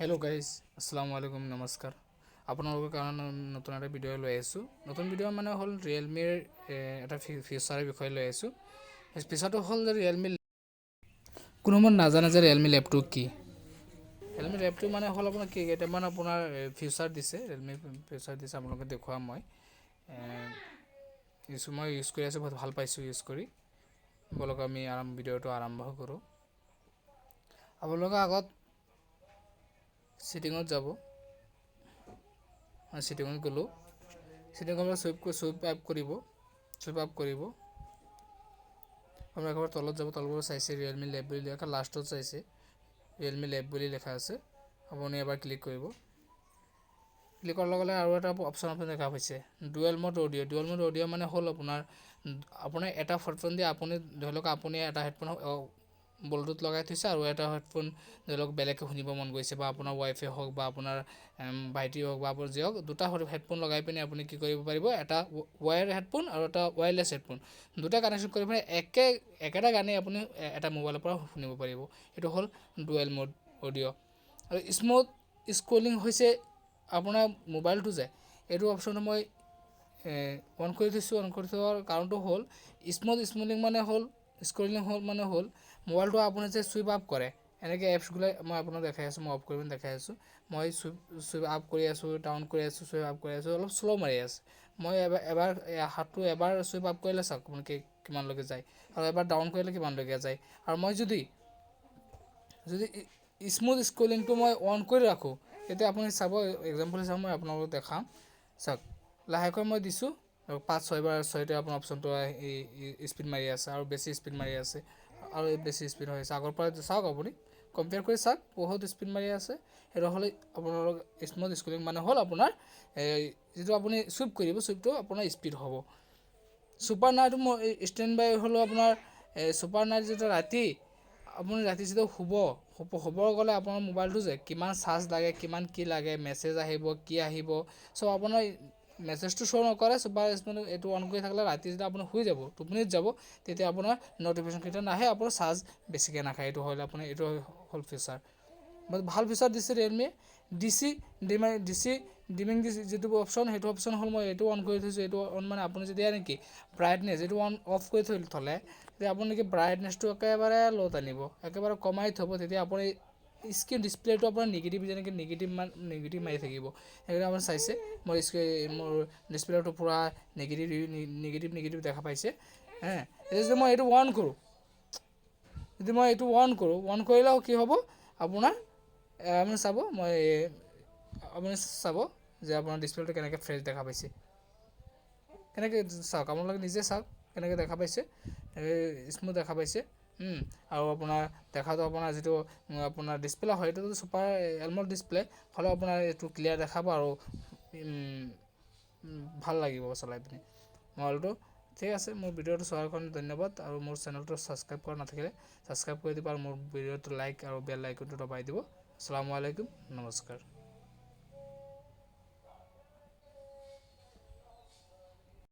Hello' guys, আসসালামু আলাইকুম, নমস্কাৰ। আপোনালোকৰ কাৰণে নতুন এটা ভিডিঅ' লৈ আহিছোঁ। নতুন ভিডিঅ' মানে হ'ল ৰিয়েলমিৰ এটা ফিচাৰৰ বিষয়ে লৈ আহিছোঁ। ফিচাৰটো হ'ল যে ৰিয়েলমি কোনোবা নাজানে যে ৰিয়েলমি লেপটো কি। ৰিয়েলমি লেপটো মানে হ'ল আপোনাৰ কি, কেইটামান আপোনাৰ ফিচাৰ দিছে, ৰিয়েলমি ফিচাৰ দিছে, আপোনালোকে দেখুৱাম। মই ইউজ মই ইউজ কৰি আছোঁ, বহুত ভাল পাইছোঁ ইউজ কৰি। ব'লক, আমি ভিডিঅ'টো আৰম্ভ কৰোঁ। আপোনালোকে আগত ছেটিঙত যাব। মই ছেটিঙত গ'লোঁ। ছেটিঙৰ পৰা চুইপ চুইপ আপ কৰিব, চুইপ আপ কৰিব। আপোনাৰ একেবাৰে তলত যাব। তলৰ পৰা চাইছে ৰিয়েলমি লেব বুলি লেখা, লাষ্টত চাইছে ৰিয়েলমি লেব বুলি লেখা আছে। আপুনি এবাৰ ক্লিক কৰিব। ক্লিক কৰাৰ লগে লগে আৰু এটা অপশ্যন আপুনি দেখা পাইছে, dual mode audio. Dual mode audio মানে হ'ল আপোনাৰ আপোনাৰ এটা হেডফোন দি আপুনি ধৰি লওক আপুনি এটা হেডফোন ব্লুটুথ লগাই থৈছে আৰু এটা হেডফোন ধৰি লওক বেলেগকে শুনিব মন গৈছে বা আপোনাৰ ৱাইফে হওক বা আপোনাৰ ভাইটি হওক বা আপোনাৰ যি হওক, দুটা হেডফোন লগাই পিনে আপুনি কি কৰিব পাৰিব? এটা ৱায়াৰ হেডফোন আৰু এটা ৱায়াৰলেছ হেডফোন, দুটা কানেকশ্যন কৰি পিনে একেটা গানেই আপুনি এটা মোবাইলৰ পৰা শুনিব পাৰিব। এইটো হ'ল ডুৱেল মোড অডিঅ'। আৰু স্মুথ স্ক্ৰলিং হৈছে আপোনাৰ মোবাইলটো যে এইটো অপশ্যনটো মই অন কৰি থৈছোঁ। অন কৰি থোৱাৰ কাৰণটো হ'ল স্মুথ স্মুথিং মানে হ'ল স্ক্ৰলিং হ'ল মানে হ'ল মোবাইলটো আপুনি যে চুইপ আপ কৰে এনেকৈ এপছবিলাক, মই আপোনাক দেখাই আছোঁ, মই অফ কৰি দেখাই আছোঁ। মই চুইপ চুইপ আপ কৰি আছোঁ, ডাউন কৰি আছোঁ, চুইপ আপ কৰি আছোঁ, অলপ শ্ল' মাৰি আছে। মই এবাৰ এবাৰ হাতটো এবাৰ চুইপ আপ কৰিলে চাওক আপুনি কিমানলৈকে যায় আৰু এবাৰ ডাউন কৰিলে কিমানলৈকে যায়। আৰু মই যদি যদি স্মুথ স্ক্ৰলিংটো মই অন কৰি ৰাখোঁ, তেতিয়া আপুনি চাব, এক্সাম্পল হিচাপে মই আপোনালোকক দেখাম। চাওক, লাহেকৈ মই দিছোঁ পাঁচ ছয়বাৰ, ছয়টা আপোনাৰ অপশ্যনটো স্পীড মাৰি আছে আৰু বেছি স্পীড মাৰি আছে আৰু বেছি স্পীড হৈ আছে আগৰ পৰা। চাওক, আপুনি কম্পেয়াৰ কৰি চাওক, বহুত স্পীড মাৰি আছে। সেইটো হ'লে আপোনালোক স্মুথ স্ক্ৰলিং মানে হ'ল আপোনাৰ এই যিটো আপুনি চুইপ কৰিব, চুইপটো আপোনাৰ স্পীড হ'ব। ছুপাৰ নাইট মই ষ্টেণ্ড বাই হ'লেও আপোনাৰ ছুপাৰ নাইট যেতিয়া ৰাতি আপুনি ৰাতি যেতিয়া শুব শুব গ'লে আপোনাৰ মোবাইলটো যে কিমান চাৰ্জ লাগে, কিমান কি লাগে, মেছেজ আহিব, কি আহিব, চব আপোনাৰ মেছেজটো শ্ব' নকৰে। ছুপাৰ স্মুথ এইটো অন কৰি থাকিলে ৰাতি যেতিয়া আপুনি শুই যাব, টোপনিত যাব, তেতিয়া আপোনাৰ ন'টিফিকেশ্যনকেইটা নাহে, আপোনাৰ চাৰ্জ বেছিকৈ নাখায়। এইটো হ'ল আপোনাৰ এইটো হ'ল ফিচাৰ, বহুত ভাল ফিচাৰ দিছে ৰিয়েলমিয়ে। ডিচি ডিমাই ডিচি ডিমিং যিটো অপশ্যন, সেইটো অপশ্যন হ'ল মই এইটো অন কৰি থৈছোঁ। এইটো অন মানে আপুনি যেতিয়া নেকি ব্ৰাইটনেছ এইটো অন অফ কৰি থৈ থ'লে, তেতিয়া আপুনি নেকি ব্ৰাইটনেছটো একেবাৰে ল'ত আনিব, একেবাৰে কমাই থ'ব, তেতিয়া আপুনি স্ক্ৰীণ ডিছপ্লেটো আপোনাৰ নিগেটিভ যেনেকৈ নিগেটিভ মান নিগেটিভ মাৰি থাকিব। সেইকাৰণে আপুনি চাইছে মোৰ স্ক্ৰীণ মোৰ ডিছপ্লেটো পূৰা নিগেটিভ নিগেটিভ নিগেটিভ দেখা পাইছে। হে, এতিয়া যদি মই এইটো অন কৰোঁ, যদি মই এইটো অন কৰোঁ, অন কৰিলেও কি হ'ব আপোনাৰ? আপুনি চাব, মই আপুনি চাব যে আপোনাৰ ডিছপ্লেটো কেনেকৈ ফ্ৰেছ দেখা পাইছে। কেনেকৈ চাওক, আপোনালোকে নিজে চাওক কেনেকৈ দেখা পাইছে, স্মুথ দেখা পাইছে। আৰু আপোনাৰ দেখাটো আপোনাৰ যিটো আপোনাৰ ডিছপ্লে হয়, এইটোতো ছুপাৰ এম'লেড ডিছপ্লে হ'লেও আপোনাৰ এইটো ক্লিয়াৰ দেখাব আৰু ভাল লাগিব চলাই পিনি মোবাইলটো। ঠিক আছে, মোৰ ভিডিঅ'টো চোৱাৰ কাৰণে ধন্যবাদ আৰু মোৰ চেনেলটো ছাবস্ক্ৰাইব কৰা নাথাকিলে ছাবস্ক্ৰাইব কৰি দিব আৰু মোৰ ভিডিঅ'টো লাইক আৰু বেল আইকনটো দবাই দিব। আসসালামু আলাইকুম, নমস্কাৰ।